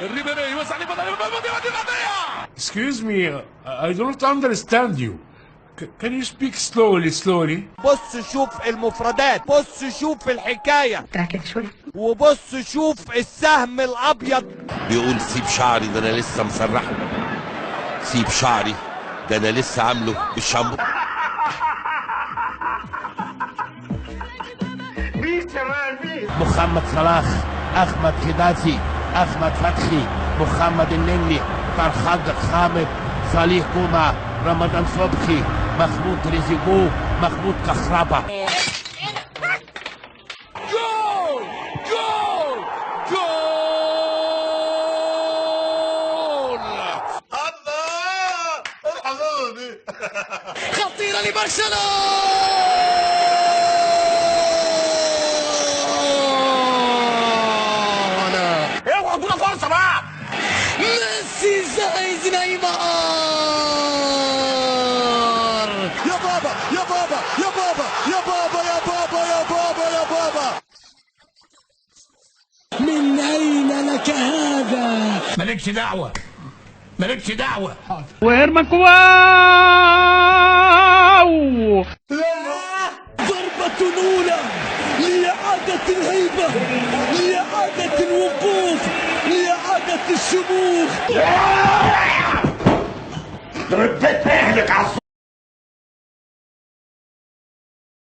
الريبيري يوسع لي. Excuse me, I don't understand you. Can you speak slowly, slowly? بص شوف المفردات، بص شوف الحكاية، وبص شوف السهم الأبيض. بيقول سيب شعري ده انا لسه مسرحه، سيب شعري ده انا لسه عامله بالشامبو. محمد صلاح، احمد خداسي، احمد فتحي، محمد النني، فرحاد حامد، صالح جمعة، رمضان صبحي، محمود تريزيجو، محمود كهربا. جول جول جول. الله الحلاوة دي. خطيرة لبرشلونة. اوعوا ادونا فرصة بقى. ميسي زايز نيمار. يا بابا يا بابا يا بابا يا بابا يا بابا يا بابا يا بابا. من أين لك هذا؟ مالكش دعوة، مالكش دعوة. وهيرمان كواو. ضربة أولى لإعادة الهيبة، لإعادة الوقوف، لإعادة الشموخ. ربيت اهلك على